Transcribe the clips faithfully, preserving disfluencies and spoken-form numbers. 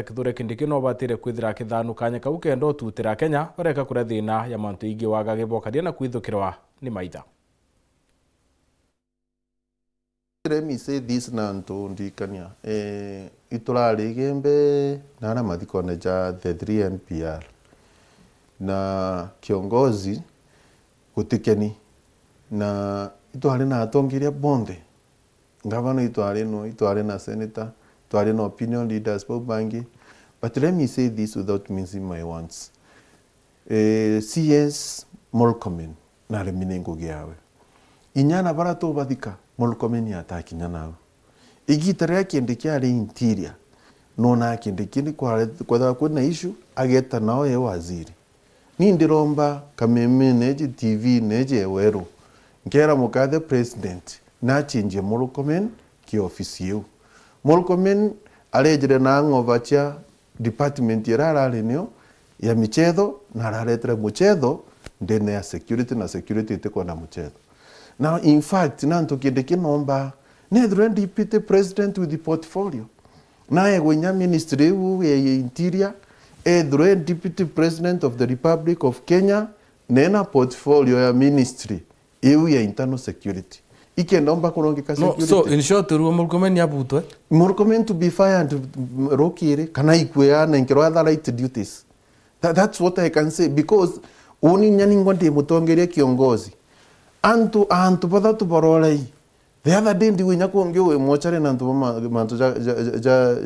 Kithure Kindiki no batire kwithira akithanu kanya kau kenda ututira Kenya bareka kuria thina ya mantu ingi wagage bokaria na kwithukirwa ni maitha. Let me say this na antu ndikania, eh, iturari Igembe na aria mathikone ja the three N P R na kiongozi gutikeni, na itwari na atongeria bonthe, ngavana itwari no, itwari na senator, itwari na opinion leaders bau bangi, but let me say this without mincing my words. Eh, C S Murkomen naremi ni ngugi yawe. Inyana bara tubathika, Murkomen atakinya nau. Igita riria Kindiki ari interior, nona Kindiki ni kware-, kwethagwa kwina issue, ageta nao ye waziri. Ni ndiromba kameme neji T V neji Eweru, nkera mukathe president nachinjie Murkomen ki ofisi iu. Murkomen arejire na ng'ova cia department iria arari nio ya michetho, na araretere muchetho ndene ya security, na security itikwenda muchetho. Now, in fact, na antu Kindiki nomba nethirwe deputy president with the portfolio, na egwe inya ministry iu ya, ya interior, ethirwe deputy president of the Republic of Kenya, nena portfolio ya ministry iu ya internal security. Ikenda omba kurungika No, security. So, in short, ruo Murkomen abutwe? Murkomen to be fired, mm, rukiri, kana ikue anenkerwa other right duties. That, that's what I can say, because uni nya ningwa ndi mutongeria kiongozi. Antu, antu bathatu barorei. The other day ndigwe inya kungi wi mochari na antu ba ma-, mantu ja, ja, ja,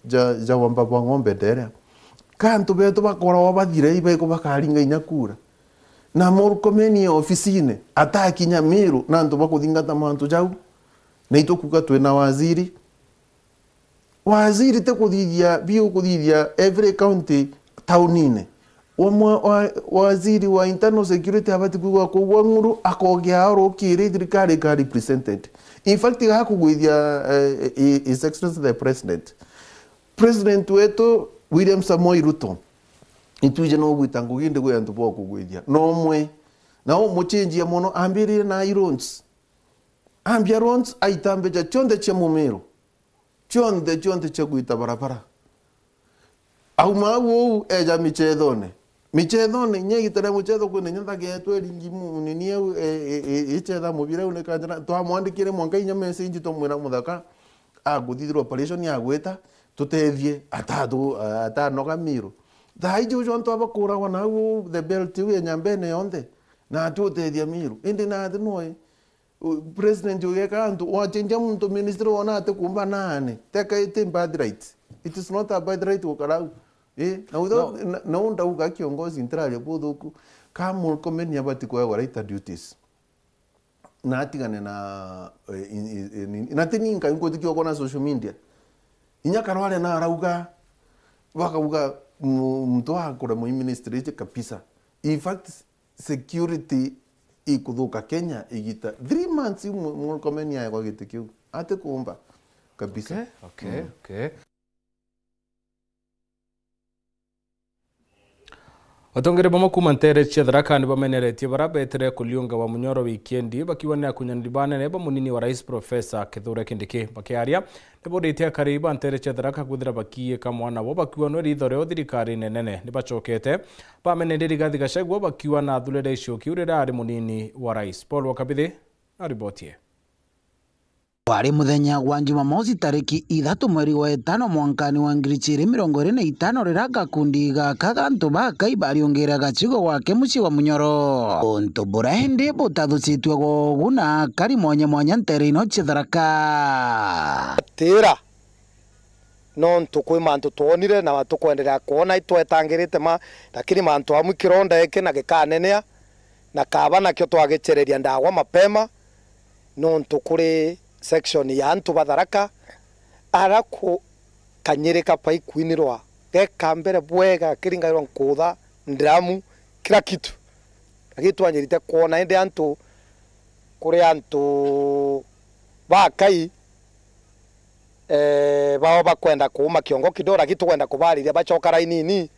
ja, ja wamba bwa ng'ombe nderia. Ka antu betu bakoragwa bathire, ibaiko bakaringa inya kura. Na Murkomen e ofisine, atakinya Meru, na antu bakuthingata mantu jau. Na itukuga twina waziri. Waziri ti kuthithia, biu kuthithia every county taunine. Wa mwa-, wa-, waziri wa internal security abati kwigwa kugwa ng'uru, akogea arukiri thirikari ika represented. In fact, gakugwithia, eh, eh, His Excellency the President. President wetu William Samoei Ruto, itwije no gwita ngugi ndi gwi antu bwa kugwithia. No mwe, na umuchenjia mono, ambirire na roads. Ambia roads, aita mbeca cionthe cia Mumiru. Cionthe, cionthe cia gwita barabara. Auma au uu, eja michethone. Michethone, inya igita ria muchetho kwina inya nthaka yetu eringi mu-, nini eu, e, e, e, ichetha mubira eu ni kanjana. Twamwandikire mwanka inya message, twamwira muthaka, akuthithirwa operation agwita, tutethie, atatu, atanoga Miru. Thaa iji uju antu abakuragwa na au uu, the belt iu ya Nyambene yonthe. Na ati utethia Miru. Indi na ati noe. U-, president ugeka antu, wachenjia muntu ministry wona ati kumba nani. Teka iti bad right. It is not a bad right gukara au. Eh, na without, No. na, na ndauga kiongozi ntiraria buthuku. Ka Murkomen abati kwegwa right duties. Na atigane na, eh, in, in, in, na ti ninka nkutikio kona social media. Inya Karware na arauga, bakauga mu-, muntu akura mu ministry iji kabisa. In fact, security ikuthuka Kenya igita three months iu Mu-, Murkomen aegwa giti kiu. Ati kumba kabisa. Okay, okay, Mm. okay. Atongeria bamwe kuuma nteere cia Tharaka ni bameneretie bara beetire kuliunga wa munyoro wikendi, bakiuga ni akunyaniri banene ba munini wa rais Professor Kithure Kindiki. Bakiaria, ni buritie akari ba nteere cia Tharaka kwithira bakiika mwana wo, bakiuga nwe ritho rio thirikari nenene. Ni bacokete bamenerie Rigathi Gachagua, bakiuga na athurire iciu kiu riria ari munini wa rais. Paul Wakabithi na riboti ii. Wari muthenya gwa Jumamosi tariki ithatu mweri wa itano mwankani wa ngiri ciiri mirongo iri na itano, riria gakundi gaka ga antu ba Akai bariungire Gachagua gwake mucii wa Munyoro. Untu buria indi butathucitue gogu na akari mwanya mwanya nteere ino cia Tharaka. Tira, nontu kwi mantu twonire na tukwenderea kwona itwetangirite ma, lakini mantu amwe kironda iki na gikanenea, na kaba nakio twagichereria ndawa mapema, nontu kuri section ya antu ba Tharaka, ara ku-, kanyiri kabai kwinirwa geka mbere bwega, kiringairwa nkutha, ndramu, kila kitu. Lakini twanjirite kwona indi antu, kuri antu ba Akai, eh, bao bakwenda kuuma kiongo kidogo, lakini tukwenda kubariria bacoka rainini,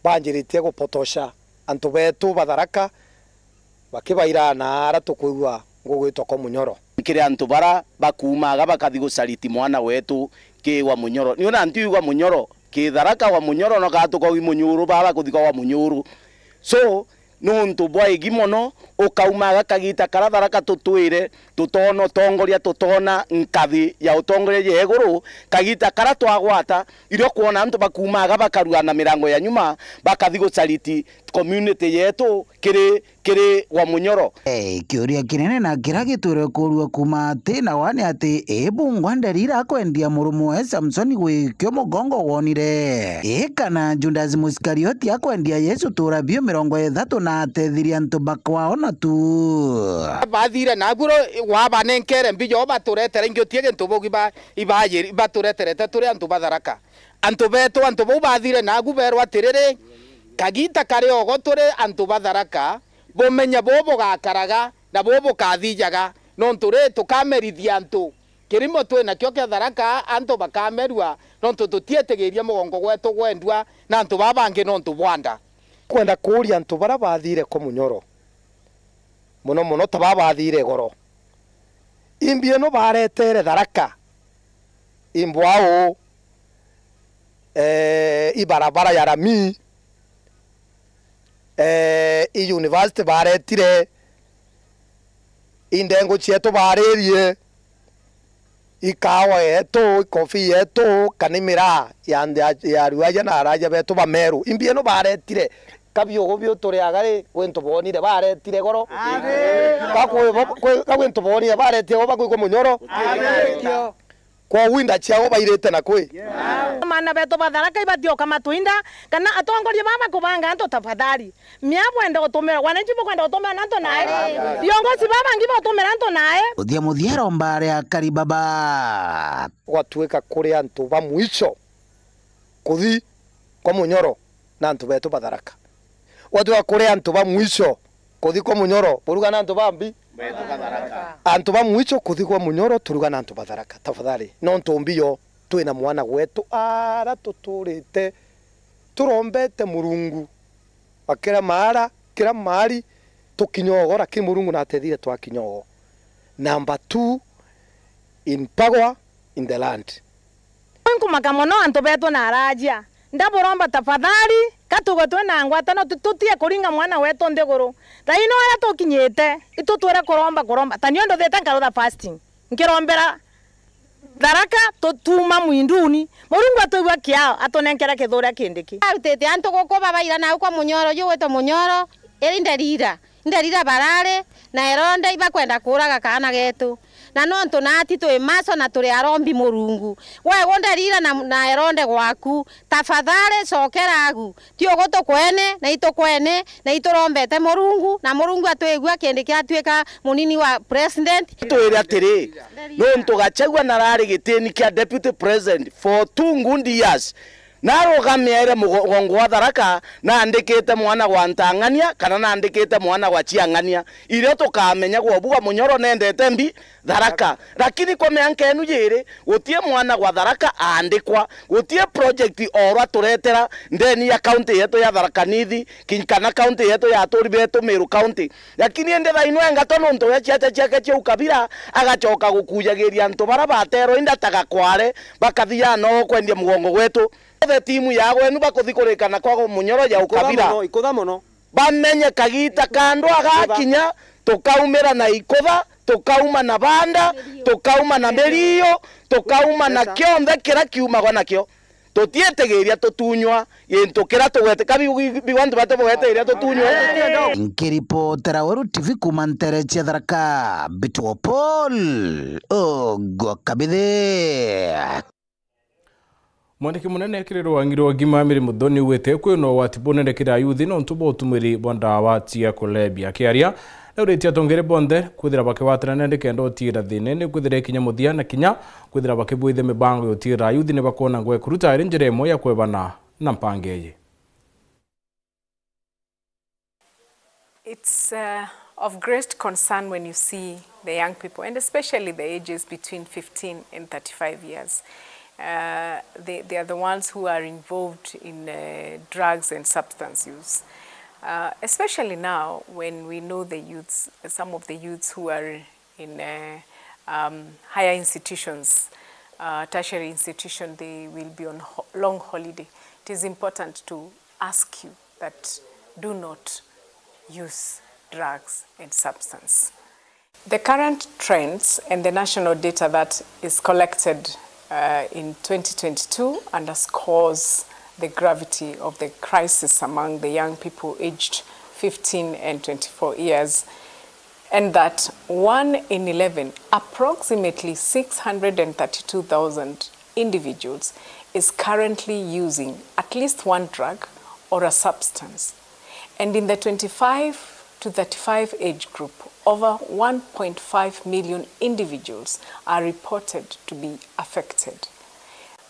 banjiritie gupotosha antu betu ba Tharaka, bakibaira na ara tukwigua ngugwitwa kwa Munyoro. Kiri antu bara bakuumaga bakathi gucariti mwana wetu kiigwa Munyoro. Niu na ntiigwa Munyoro ki Tharaka wa Munyoro, no kaa tukaugi Munyuru baba kuthi kwa wa Munyuru. So, nuntu bwa igi mono, ukaumaga kagita kara Tharaka tutwire, tutoona utongoria, tutoona nkathi ya utongoria ya iguru, kagita kara twagwata, irio kwona antu bakumaga bakaruana mirango ya nyuma, bakathi guchariti community yetu kiri, kiri wa Munyoro. Eh, kiuria kinene na kiria gitwire kuurua kuuma ati na wa ni ati, i bungwa Nderira akwendia murumu we Samsoni gwikio mugongo wonire? I kana Judas Musikarioti akwendia Yesu tuura biu mirongo ithatu na atethirie antu bakwaona tu? Bathire nabu ro, wabanenkere mbija o baturetere ingi utie gintu bugi ba, ibaye, batureterete turi antu ba Tharaka. Antu betu, antu bau bathire nabu beerwa atiriri, kagita kari ogo turi antu ba Tharaka, bumenye buu bugakaraga na buu bukathijaga, nontu ri tukamerithia antu. Kirimo twi nakio kia Tharaka, antu bakamerua, nontu tutietigiria mugongo gwetu gwendua na antu baa bangi nontu bwa nda. Kwenda kuuria antu baria bathire kwa Munyoro, mono mono ta baa bathire Goro, imbi ino baretere Tharaka, imbwa uu, eh, i barabara ya rami, eh, i university baretire, i ndengu cietu baririe, i kawa yetu, i coffee yetu, kana i miraa ya, ya, ya aruaja na araja betu ba Meru. Imbi ino baretire, ka biugu biu turiaga ri, gwi ntu boonire baretire Goro? Ka kwi bo-, kwi-, ka gwi ntu boonire baretire Goro bakwigua Munyoro? Kwoou inda ciao bairite na kwi? Maana betu ba Tharaka ibati ukamatwinda, kana atongoria baa bakubanga antu tafadhali. Mia bwenda utumira, wananchi bukwenda utumira na antu nae. Viongozi baa bangi bautumira antu nae. Muthia muthia aromba ari akari baba. Gwatuika kuri antu ba mwisho kuthi kwa Munyoro na antu betu ba Tharaka. Gwatuika kuri antu ba mwisho kuthi kwa Munyoro, buruga na antu ba mbi? Antu ba mwisho kuthi kwa Munyoro, turuga na antu ba Tharaka. Tafadhali, nontu mbio twina mwana gwetu ara tuturite turombete Murungu wa kira maara, kira maari, tukinya ogo, lakini Murungu natethire twakinya ogo. Number two in power in the land. Nkumaka mono antu betu na araja. Ndaburomba tafadhali, ka tugwe twina ngwatano, tu-, tutie kuringa mwana wetu nthiguru. Thaino aria tukinyite, itutwire kuromba, kuromba. Ta nio nduthite nkarutha fasting. Nkirombera Tharaka, tu-, tuuma mwinduni. Murungu atwigua kiao, atunenkere kithuria kindi ki. Arutite antu guku babaira nau kwa Munyoro, ju gwitwa Munyoro, iri Nderira. Nderira barari, na Eronde ibakwenda kuuraga kaana getu. Na nontu naati twi maso na turi arombi Murungu. Gwe gu Nderira na, na Eronde gwaku, tafadhali cokera agu. Ti ugu tukwene, na itukwene, na iturombete Murungu, na Murungu atwigua kindi kiatuika munini wa president. Twire atiri, nontu Gachagua narari gitini kia deputy president for two good years, narugameere mugongo wa Tharaka, naandikite mwana gwa Ntang'ania, kana naandikite mwana gwa Chiang'ania, irio tukamenya gwobuga Munyoro nendete mbi Tharaka. Lakini kwa mianka enu yiri, gutie mwana gwa Tharaka aandikwa, gutie project orwa turetera ndeni ya county yetu ya Tharaka Nithi, ki-, kana county yetu ya aturi betu Meru County. Lakini indi thaino engatwa nontu we ciaca ciake cia ukabira, agacoka gukujagiria antu bara baterwa inda ta gakware, bakathia no kwendia mugongo gwetu. Othe timu ya gwenu bakuthi kurikana kwa Munyoro ya ukabira. Ikutha mono, ikutha mono. Bamenye kagita ka ndwaa gakinya, tukaumira na ikutha, tukauma na banda, tukauma na mirio, tukauma na kionthe kiria kiumagwa nakio. Tutietigiria tutunywa gintu kiria tugwete-, ka biu, biu antu batu bugwetigiria tutunywa. Nkiripotera Weru T V kuuma ntere cia Tharaka, Mbitwo Paul Ogwa Kabithi. Mwandiki munene kiri ruangi rwa ugima Mary Muthoni augite kwina ugwati bunene kiri ayuthi nontu bwa utumiri bwa ndawa cia kulebia. Akiaria, nauritie atongeria bonthe kwithira bakigwatanira nikenda utigira thina ni kwithira ikinya muthia na kinya kwithira bakibwithia mibango ya utigira ayuthi ni bakwona ngwe kuruta iri njira imwe ya kwebana na mpango iji. It's, uh, of great concern when you see the young people, and especially the ages between fifteen and thirty-five years. Uh, they, they are the ones who are involved in, uh, drugs and substance use. Uh, especially now when we know the youths, some of the youths who are in, uh, um, higher institutions, uh, tertiary institution, they will be on ho- long holiday. It is important to ask you that do not use drugs and substance. The current trends and the national data that is collected uh, in twenty twenty-two underscores the gravity of the crisis among the young people aged fifteen and twenty-four years, and that one in eleven, approximately six hundred and thirty-two thousand individuals, is currently using at least one drug or a substance. And in the twenty-five to thirty-five age group, over one point five million individuals are reported to be affected.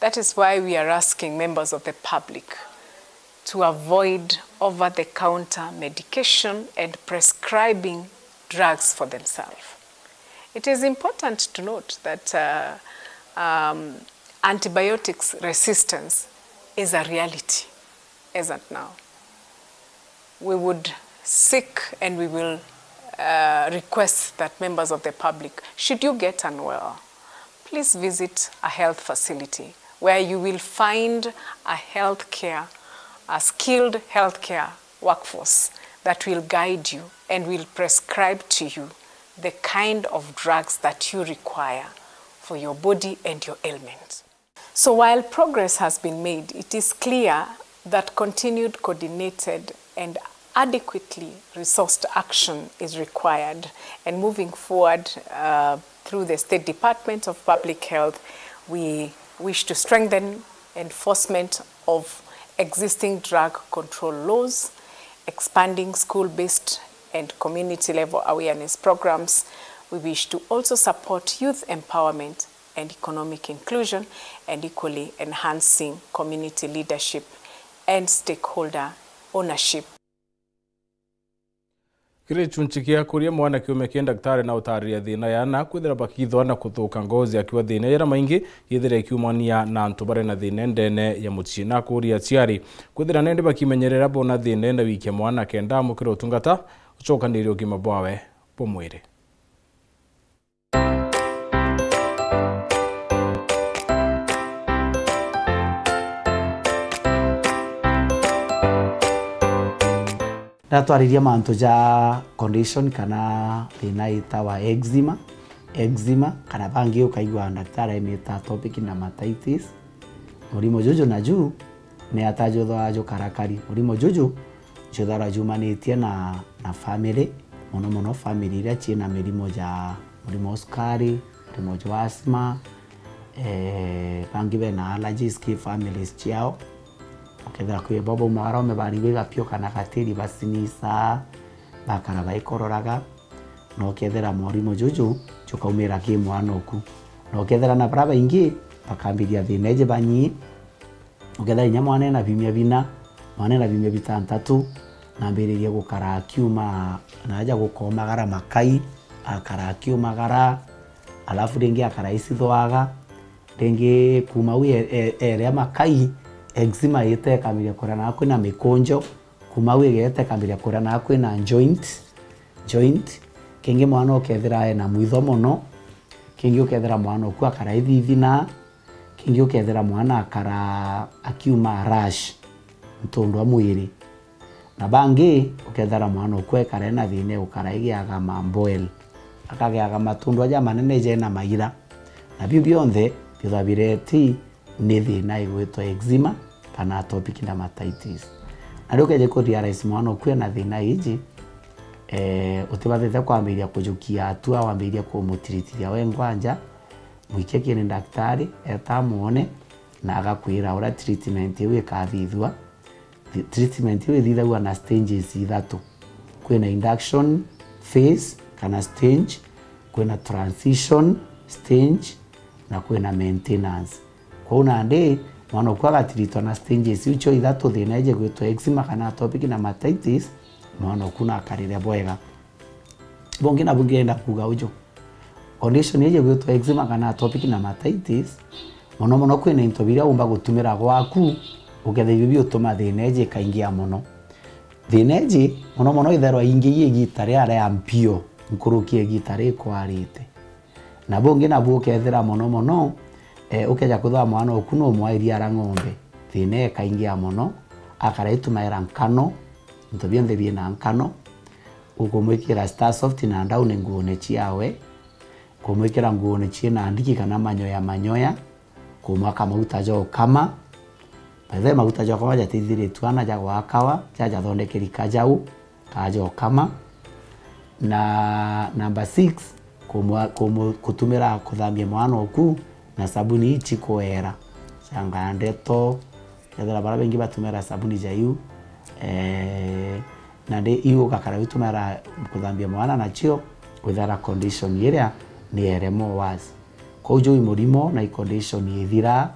That is why we are asking members of the public to avoid over-the-counter medication and prescribing drugs for themselves. It is important to note that uh, um, antibiotics resistance is a reality as at now. We would seek and we will uh, request that members of the public, should you get unwell, please visit a health facility where you will find a healthcare, a skilled healthcare workforce that will guide you and will prescribe to you the kind of drugs that you require for your body and your ailment. So while progress has been made, it is clear that continued coordinated and adequately resourced action is required. And moving forward, uh, through the State Department of Public Health, we wish to strengthen enforcement of existing drug control laws, expanding school-based and community-level awareness programs. We wish to also support youth empowerment and economic inclusion, and equally enhancing community leadership and stakeholder ownership. Kiri gicunci kia kuria mwana kiume kia ndaktari na utariria thina ya ana kwithira bakithwa na kuthuka ngozi akiwa thina ira maingi yithira ikiumania na antu bari na thina ndene ya mucii, na kuria aciari kwithira nende bakimenyerera bona thina na wikia mwana kenda amukira utungata ucokaniria ugima bwawe bwa mwiri. Ndatwariria mantu ja condition kana thina itawa eczema, eczema, kana bangi ukaigua ndaktari aimita atopic dermatitis. Murimo juju naju ni atajuthawa jukarakari. Murimo juju juthara jumanitie na, na family, mono mono family iria ciina mirimo ja murimo wa sukari, murimo jwa asthma, eh, bangi bena allergies ki families ciao. Ukethira kwi bo baumagara ome barigwa igapio kana gatiri basinisa, bakara baikororaga, na ukethira murimo juju jukaumira ki mwana oku. Na ukethira na bara baingi bakambiria thina iji banyi, ukethira inya mwana ena biumia bina, mwana ena biumia bitantatu, nambiririe gukara akiuma na aja gukomagara makai, akara akiumagara, alafu ringi akara icithwaga, ringi kuma au e-, e-, eria makai, eczema ite ikambiria kuria na kwina mikunjo, kuma au igete ikambiria kuria na kwina joint, joint, kingi mwana ukethira ena mwitho mono, kingi ukethira mwana oku akara ithithina, kingi ukethira mwana akara akiuma rash ntundu wa mwiri. Na bangi ukethira mwana oku ekara ena thina e gukara igiaga mamboil, akagiaga matundu aja manene jena maira. Na biu bionthe bithwa bireti ni thina igwitwa eczema kana atopic dermatitis. Na riu ukeje ku realize mwana oku ena thina iji, eh, utibathite kwambiria kujukia atua wambirie kumutiritithia we ngwanja, mwikie kiri ndaktari, eta amwone, na agakwira uria treatment iu ikathithua. Thi-, treatment iu ithithagua na stages ithatu. Kwina induction phase kana stage, kwina transition stage, na kwina maintenance. Kwou nandi, mwana oku agatiritwa na stages iu cio ithatu, thina iji gwitwa eczema kana atopic dermatitis, mwana oku nakarire bwega. Bungi nabu ngenda kuuga uju. Condition iji gwitwa eczema kana atopic dermatitis, mono mono kwina into biria umba gutumira gwaku, ukethira ibio biutuma thina iji ikaingia mono. Thina iji, mono mono itherwa ingi i igita riria ria mpio, nkuruki ya igita rikwarite. Na bungi nabu ukethira mono mono, Eh, ukeja kwithirwa mwana oku numwairia ara ng'ombe, thina ikaingia mono, akara itumaira nkano, into bionthe biina nkano, ukumwikira Star Soft na down nguone ciawe, kumwikira nguone ciina ndiki kana manyoya manyoya, kumwaka maguta ja ukama. By the way, maguta ja ukama jateithiritue ana ja gwakawa, ja jathondekeri kajau, kaja ukama. Na number six, kumwa-, kumu-, kutumira kuthambia mwana oku na sabuni ici kuera. Canga ndeto, kethira bara baingi batumira sabuni ja iu, eh, na ndi iu ugakara utumira kuthambia mwana nacio, withara condition iria ni ere more worse. Kwou juu i murimo na i condition ithira,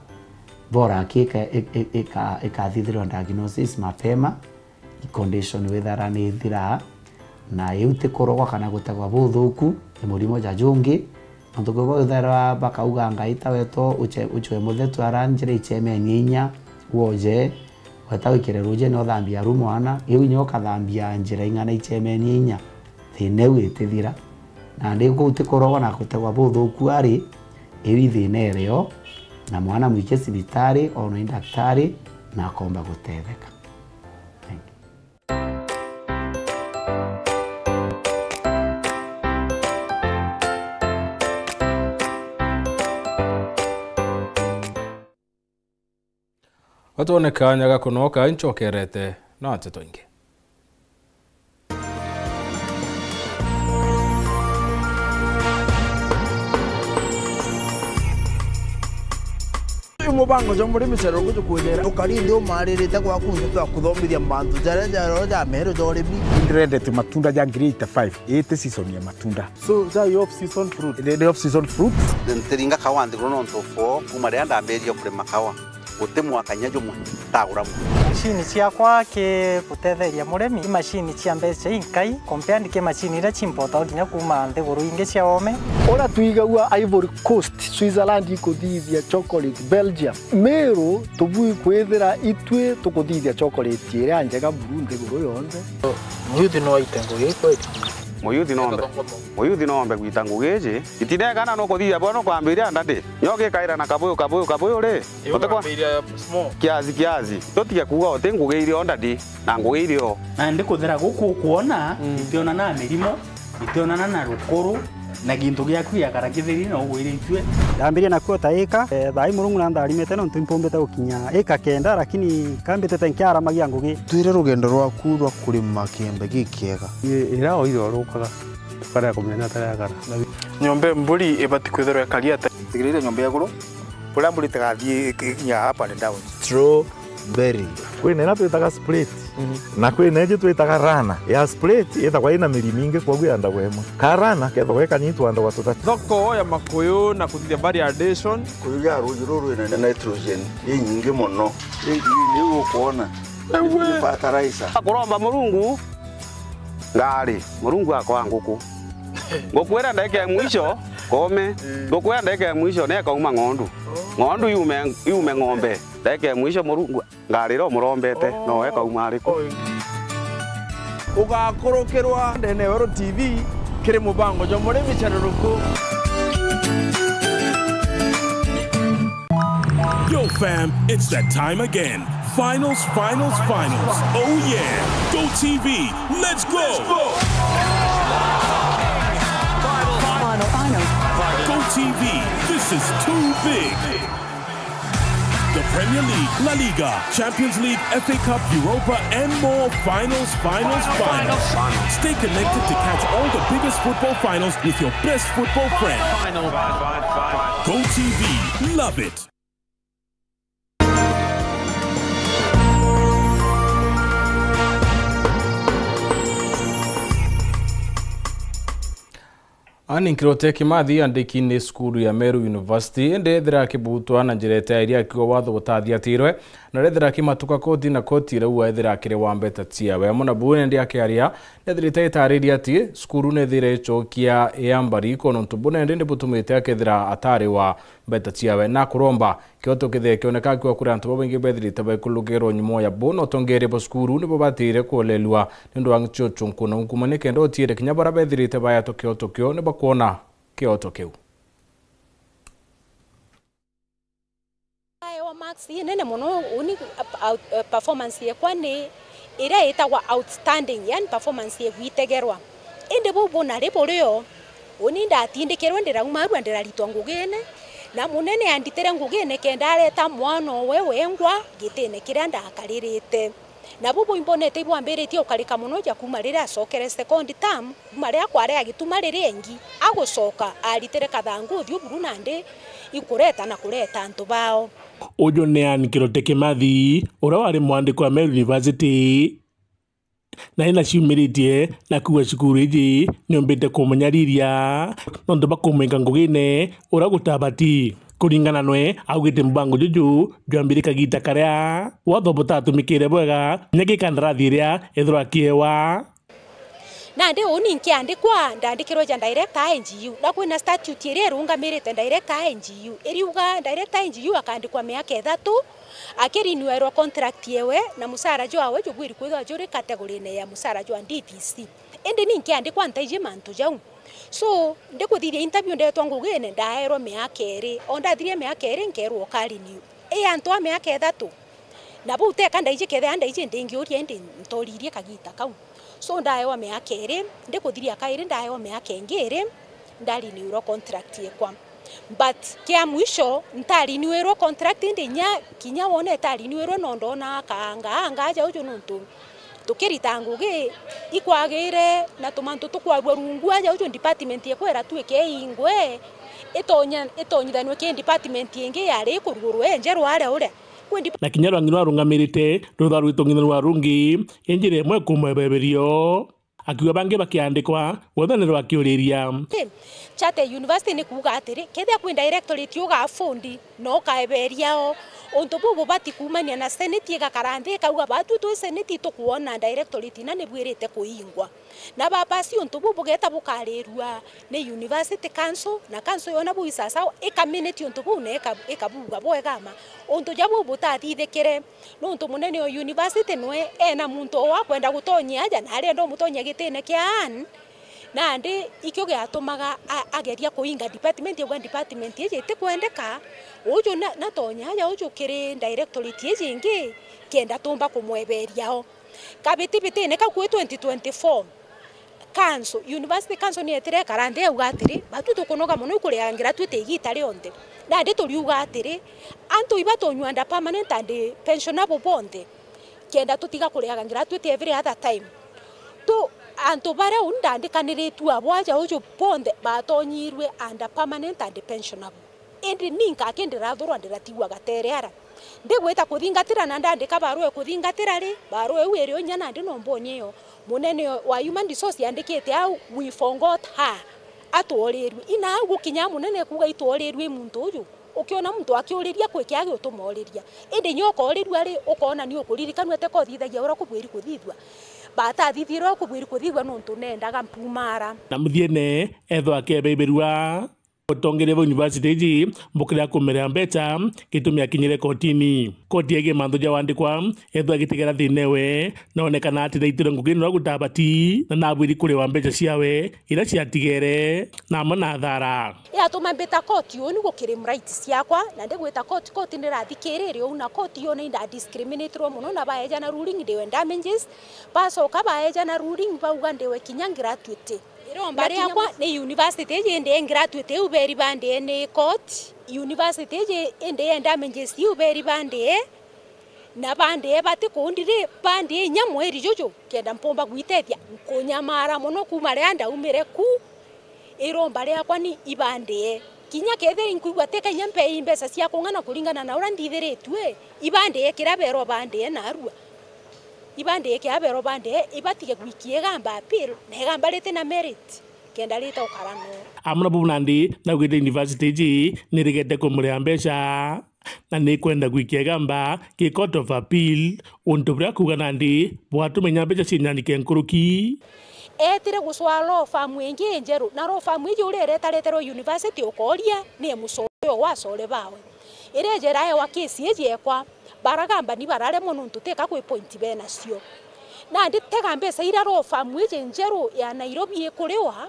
bora aki ika-, ika-, ika-, ikathithirwa diagnosis mapema, i condition withara ni ithira, na iu ti kurogwa kana gutegwa buthuku, ni murimo ja jungi. Nontu kwigwa withara bakauga Ngai ta weto uche-, uchwe muthetu ara njira ichemenie inya, woje, weta wikire rujene uthambia aru mwana, iu inya ukathambia njira ing'ana ichemenie inya, thina iu itithira. Nandi kuu ti kurogwa na gutegwa buthuku ari, iu i thina irio, na mwana mwikie cibitari, onwe i daktari, na akomba gutetheka. Thank you. Gatwone kaanya ga kunoka, inchokerete na nteto ingi. Uyu mubango jwa murimi cerero guju kwithira ukari nthi umaririte gwaku nthi twa kuthomithia mantu jaria jarero ja meru ja urimi. Ndrendete matunda ja ngiri eighty-five, iti season ya matunda. So, ja i off season fruit? Ni, ni off season fruit. Ntiringa kawa nthiguru nontu for kuma riria ndambiririe kurima kawa, guti mwaka kinya jumwe ntagura mwe. Macini ciakwa ki gutetheria murimi, i macini cia mbeca inkai, compared ki macini iria cimpotagwa kinya kuma nthiguru ingi cia oome. Uria twigagua Ivory Coast, Switzerland ikuthithia chocolate, Belgium, Meru tubui kwithira itwi tukuthithia chocolate iria njega buru nthiguru yonthe. Muyuthi no aite ngugi kweli? Muyuthi no ombe, muyuthi no ombe gwita ngugi iji. Itinekana nukuthithia bwa nukwambiria ndadi. Nyo gikaira na kabuyu, kabuyu, kabuyu ri? Utikwa? Kiasi, kiasi. Tutige kuuga uti ngugi irio ndadi, na ngugi irio. Na ndi kuthera guku ukwona, mm, itionana na mirimo, itionana na rukuru, na gintu giaku giakara kitheri na ugwiritue. Ndambirie na kuota ika, eh, thaa ii Murungu na ntharimite nontu impumbite gukinya ika kenda, lakini kambitite nkiaramagia ngugi. Twire rugendo rwaku rwa kurima kiembe gikiega. Ira oire urukaga, tukarega kumenya tariagara. Nyomba mburi ibati kwithirwa ikari ata? Tigiriire nyomba ya iguru, buria mburi itigathii ikinya up and down. Strawberry. Kwina iria twitaga split, mhm, na kwina iji twitaga runner. Ya split itagwa ina miri mingi, kwoguo yandagwa imwe. Ka runner kethagwa ikanitwa andagwa tutatu. Thoko ya makuyu na kuthithia value addition. Kuyu ya ruuji ruru rwina nitrogen inyingi mono. Ii, ii, niu ukwona. Ewe. Ni fertilizer. Kuromba Murungu ngari, Murungu akoa nguku. Nguku iria ndagika ya mwisho, kome. Nguku iria ndagika ya mwisho, ni ikauma ng'ondu. Ng'ondu yume, yume ng'ombe. Ndagika ya mwisho, Murungu, ngari iria umurombete, no ikauma ariku? Ugakurukirwa ndene ya Weru T V kiri mubango jwa murimi cereruku. Yo, fam, it's that time again. Finals, finals, finals. Oh yeah. Go T V, let's go. Final, final. Go T V, this is too big. The Premier League, La Liga, Champions League, F A Cup, Europa, and more. Finals, finals, finals. Stay connected to catch all the biggest football finals with your best football friend. Go T V, love it. Ani Nkirote Kimathi andiki ni cukuru ya Meru University, indi ethira akibutwa na njira itairi akiuga watho gutathiatirwe, na rethira akimatuka koti na koti irauga ethira akiri wa mbeta ciawe. Amwe na buu, indi akiaria, nethirite itariria ati cukuru nethire icokia ya mbari iko nontu buna indi ndibutumite akethira atari wa mbeta ciawe, na kuromba kioto kithee kioneka akiuga kuri antu babaingi bethirite baikulugirwa nyuma ya buu na utongeria bwa cukuru nibo batire kuolelua niundu wa nchuchu nkuna nkuma nikenda utiire kinya bara bethirite bayatwa kioto kio nibakwona kioto kiu. Ti nene mono, uni, uh, out-, uh, performance yekwa ni iria itagwa outstanding, yani performance igwitegerwa. Indi buu bunari burio, uni ndatindikirwe, ndirauma arua, ndiraritwa ngugine, na munene anditire ngugine kenda areta mwana owe wengwa gitine kiria ndakaririte. Na buu buimbonete ibwambiritie ukarika mono ja kuuma riria acokere second term, kuuma riria kwari agituma riria ingi, agucoka aritire kathangu uthiu buru nandi ikureta na kureta antu bao. Uju ni Ann Kirote Kimathi, uria wari mwandiki wa Meru University, na ina ciumiritie na kuuga cukuru iji niumbite kumunyariria nontu bwa kumwinga ngugine uria gutabati. Kuringana nwe, augite mubango juju jwambire kagita karia watho butatumikire bwega, kinya ki kandarathi iria ethirwa akiewa. Nandi uni nkiandikwa, ndandikirwe ja director a N G U, na kwina statute iria irungamirite director a N G U, iriuga director a N G U akandikwa miaka ithatu, akirinuerwa contract yewe, na mucara jwawe jubwiri kwithirwa juri category-ine ya mucara jwa D V C. Indi ni nkiandikwa ntaiji mantu jau. So, ndikuthithia interview ndetwa ngugine, ndaerwa miaka iri. O ndathirie miaka iri, nkerwa ukarinew. I antu a miaka ithatu. Na bau teka ndaiji kethira ndaiji ndingiuria indi ntoririe kagita kau. So, ndaewa miaka iri, ndikuthiria kairi, ndaewa miaka ingi iri, ndarinew-irwa contract yekwa. But kia mwisho, ntariniwirwe contract indi inya kinya wona itariniwirwe no ndona akaanga, anga aja uju nontu tukirita ngugi ikwagire na tumantu tukwarua rungu aja uju department yekwa iratwike iingwe, itonya, itonyithanwe ki department ingi yari ikurugurwa injerwa aria uria. Kwi dep- Na kinya rwangi rwarungamirite rutha rwitungithanua rungi injira imwe kumwebeberio. Akiuga bangi bakiandikwa, wethane rwakiuriria. Charter University ni kuuga atiri, kethira kwi directorate uga afford, no ukaeberia o. Untu buu bubati kuumania na senate igakara nthi ikauga, batwi twi senate itukwona directorate ina nibwirite kuingwa. Na bapasi untu buu bugeta bukarirua ni university council, na council yona buu isasawa, ikaminiti untu buu na ika-, ikabuga bwega ma. Untu ja buu butathithikire. Nontu munene o university nwe ena muntu o akwenda gutonyia aja, na arienda umutonyia gitine kia Ann, nandi ikio giatumaga a-, ageria kuinga department, auga department iji itikwendeka, uju na-, natonya aja uju kiri directorate iji ingi, kenda tumba kumweberia o. Kabitibitine kau kwi twenty twenty-four, Council, University Council ni yetire ikara nthi yauga atiri, batwi tukunoga mono ikuriaga gratuity igita rionthe. Nandi turiuga atiri, antu iba tonyua under permanent and pensionable bonthe, kenda tutiga kuriaga gratuity every other time. Tu, antu baria uni ndandikaniritue abo aja uju bonthe batonyirue under permanent and pensionable. Indi ni nkaki ndirathurwa ndiratigwa gatere ara. Ndigwita kuthingatira na ndandika barua ya kuthingatira ri, barua iu iri o inya nandi no mbonie yo. Munene wa Human Resource yandikite au, "We forgot her." Atworirue. Ina au gukinya munene kuuga itworirue i muntu uju. Ukiona muntu akiuriria kwi kiagi utumooriria. Indi inya ukoorirua ri, ukoona ni ukuririkanua teka uthithagia uria kubwiri kuthithua. Batathithire uria kubwiri kuthithua nontu nendaga mpumaara. Na muthiene, ethwa akebebirua. Utongeria bwa university iji mbukira kumerea mbeca gitumi akinyire kotini. Koti yegii mantu ja wandikwa ethwa igitigera thiina ewe, na onekana ati naitire ngugi nora gutabati na nabwiri kuriwa mbeca ciawe iria ciatigere na amwe na athara. Yatuma mbita koti uni gukiri rights ciakwa, na ndigwita koti, koti ndirathikirire uu, na koti yona inda discriminatirwe mono na baejana ruling ndiwe damages, bacoka baejana ruling bauga ndiwe kinya gratuity. Iromba riakwa ni university iji indi e gratuity iu beri bandie ni court, university iji indi e damages iu beri bandie, na bandie bati kundi ri, bandie inya mweri juju, kenda mpumba gwitethia, nkunyamara mono kuuma riria ndaumire ku, iromba riakwa ni ibandie. Kinya kethira inkwigua teka inya mpei mbeca cia kung'ana kuringana na uria nthithiritue, ibandie kiria berwa bandie narua. Ibandie kiria berwa bandie, ibatige gwikia igamba appeal, na igamba riti na merit, kenda rita ukara no. Amwe na bau nandi naugite university iji nirigete kumuria mbeca, na nikwenda gwikia igamba ki Court of Appeal, untu buria kuuga nandi bwatuma inya mbeca cinyanyike nkuruki. Etire gucwaa law firm ingi injeru, na law firm iji uria iretareterwe university ukooria ni mucore uyu wa acore bawe. Iria ijera ewa case iji ekwa, baragamba ni bararemwa nontu teka kwi point benacio. Nandi tega mbeca iria law firm iji njeru ya Nairobi ikuriwa,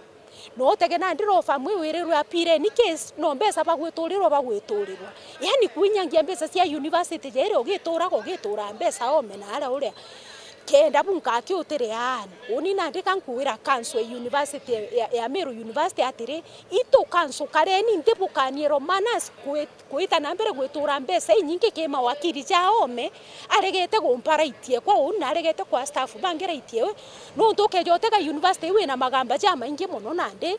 No utege nandi law firm iu irirwe appeal-ini case, no mbeca bagwiturirwa bagwiturirwa. Yaani kwinyangia mbeca cia university jairi ugituraga ugituraa mbeca ome na aria uria. Kenda bunkakiutire aani. Uni nandi ka nkuwira council ya university ya, ya Meru University atiri, itu council kareni nthi bukanie Romanas kwi-, kwita na mbere gwitura mbeca inyingi ki mawakiri ja ome, aregete gumpa right ekwa uu na aregete kwa staff bangi right ewe. Nontu ukeja utega university iu ina magamba jamaingi mono nandi